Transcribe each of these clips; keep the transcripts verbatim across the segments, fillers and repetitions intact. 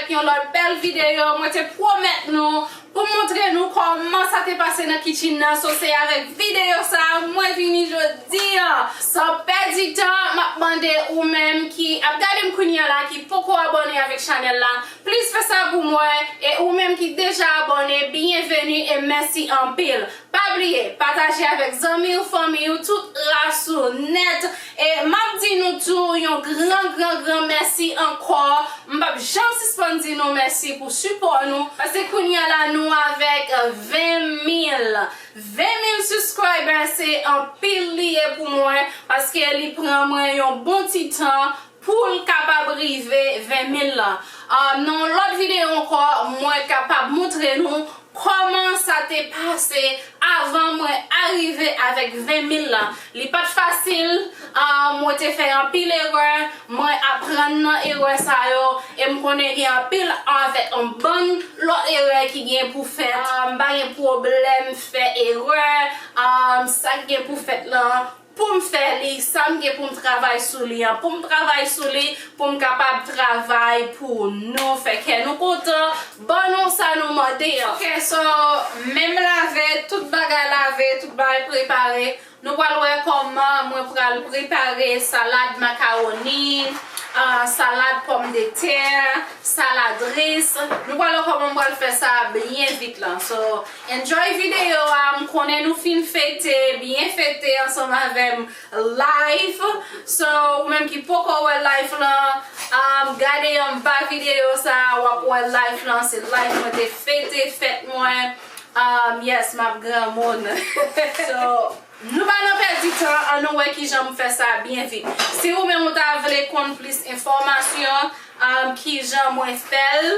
Yon lòt bèl videyo, mwen te pwomèt nou pou m montre nou kòman sa te pase nan kitchen nan. So, se avèk videyo sa a mwen vini jodi a. San pèdi tan, m ap mande ou menm ki ap gade m kounye a la, ki poko abòne avèk chanèl la, plis fè sa pou mwen. E ou menm ki deja abòne, byenveni e mèsi anpil. Pa bliye, pataje avèk zanmi w, fanmi w, tout ras ou nèt. E m ap di nou tou yon gran, gran, gran mèsi ankò. M p ap janm sispann di nou mèsi pou sipò nou. Paske kounye a la, nou avèk ven mil. Ven mil subscribers, se anpil li ye pou mwen, paske li pran mwen yon bon ti tan pou l kapab rive ven mil lan. Ah, nan yon lòt videyo ankò, mwen kapab montre nou kòman sa te pase avan mwen arive avèk ven mil lan. Li pa t fasil, ah, mwen te fè anpil erè, mwen aprann nan erè sa yo, e m konnen gen anpil avèk yon bann lòt erè ki gen pou fèt. Ah, m pa gen pwoblèm fè erè, ah, sa k gen pou fèt lan, pou m fè li, sa m gen pou m travay sou li an, pou m travay sou li, pou m kapab travay pou nou, fè kè nou kontan, ban nou sa nou mande an. Ok, so, men m lave, tout bagay lave, tout bagay prepare. Nou pral wè kòman mwen pral prepare salad makawoni, ah, salad pòmdetè, salad ris. Nou pral wè kòman mwen pral fè sa byen vit lan. So, enjoy videyo a. M konnen nou fin fete, byen fete ansanm avè m live. So, ou menm ki poko wè live lan, um, gade anba videyo sa a, w ap wè live lan. Se live mwen te fete fèt mwen. Um, yes, m ap granmoun. So, nou pa nan pèdi tan, ann nou wè kijan m fè sa byen vit. Si ou menm ou ta vle konn plis enfòmasyon, um, kijan mwen fè l,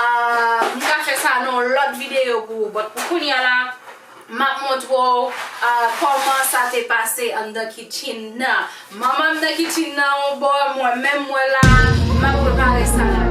um, m ka fè sa nan yon lòt videyo pou ou. But pou kounye a la, m ap montre w, uh, kòman sa te pase anndan kitchen nan. Manman m nan kitchen nan yon bò, mwen menm mwen la, m ap prepare salad.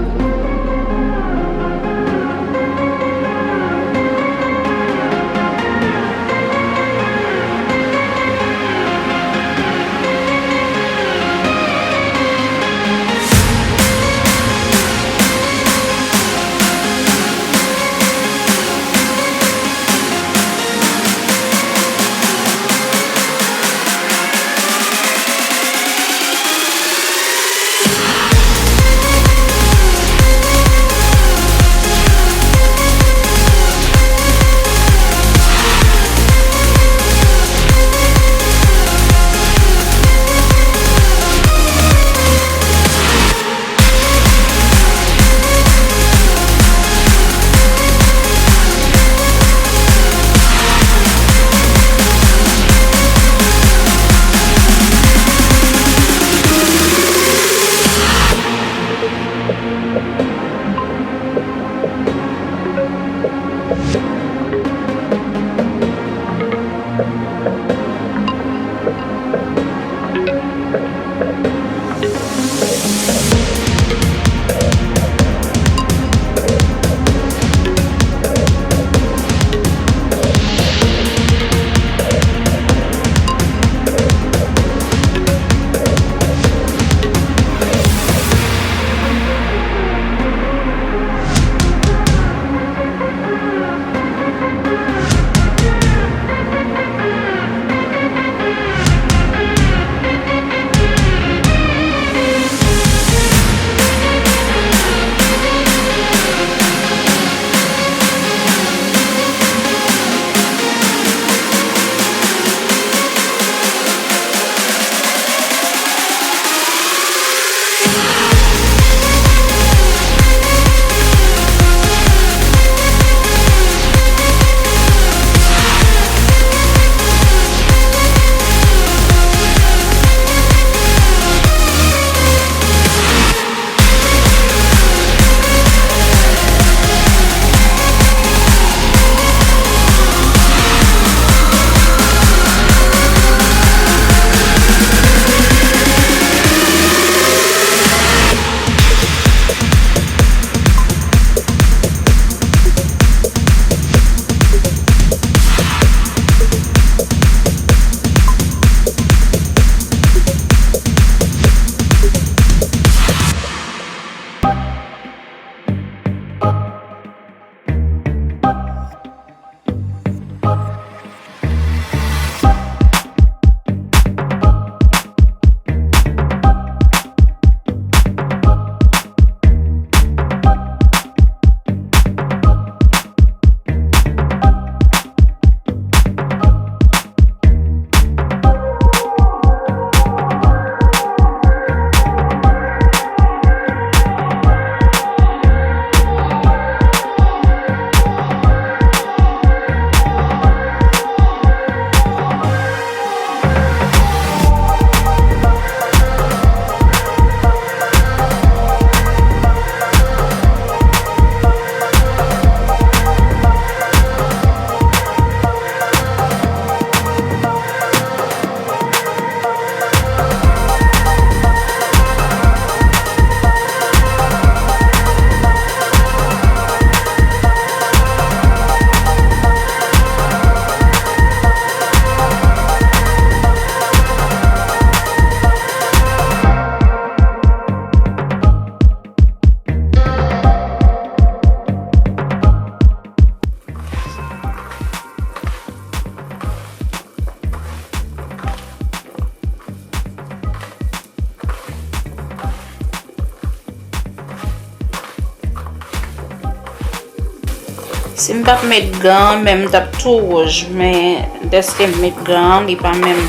Si m t ap met gan an, men m t ap tou wouj, men dèske m met gan an, li pa menm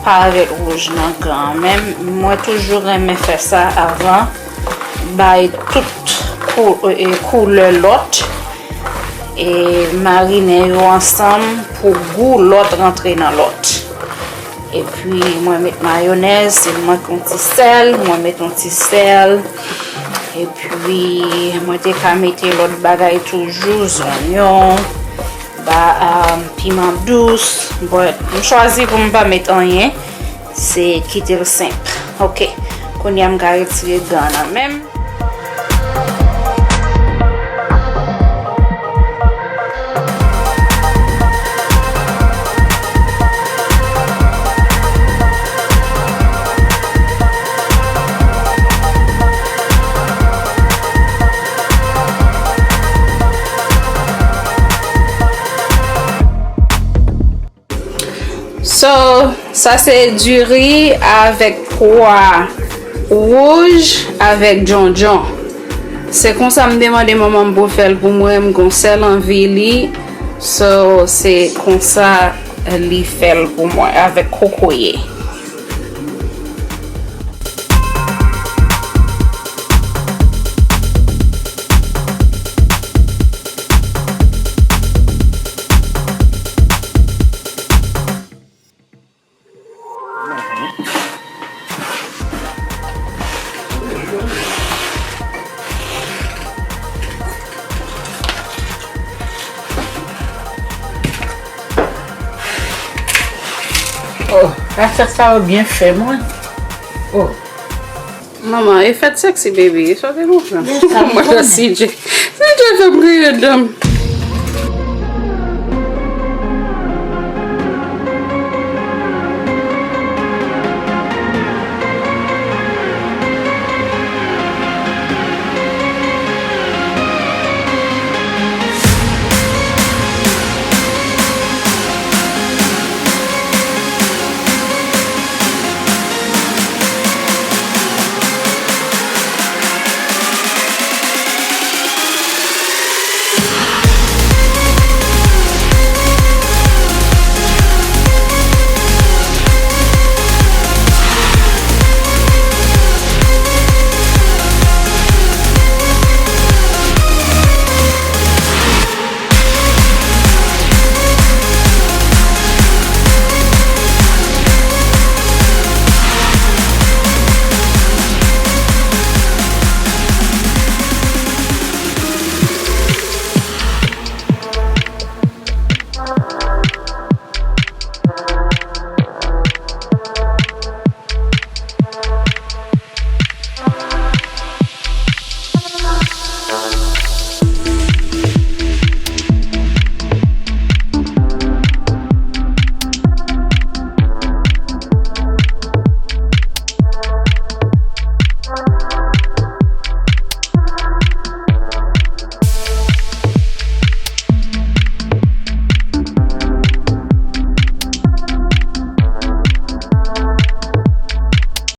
parèt wouj nan gan an. Men mwen toujou renmen fè sa avan bay tout kou- e, koulè lòt, e marinen yo ansanm pou gou lòt rantre nan lòt. Epi mwen met mayonèz, si m manke yon ti sèl, mwen met yon ti sèl. Epi mwen te ka mete lòt bagay toujou, zonyon, ba, um, piman dous. But m chwazi pou m pa met anyen. Se kite l senp. Ok. Kounye a m ka retire gan nan menm. So, sa se diri avèk pwa wouj avèk djondjon. Se konsa m te mande manman m pou fè l pou mwen, m gon sèl anvi li. So, se konsa li fè l pou mwen avèk kokoye. Oh, asyèt sa yo byen fè mwen. Oh. Manman, e fèt sexy, baby. E sa w te konprann? Mwen, C J. C J fè m kriye dan m.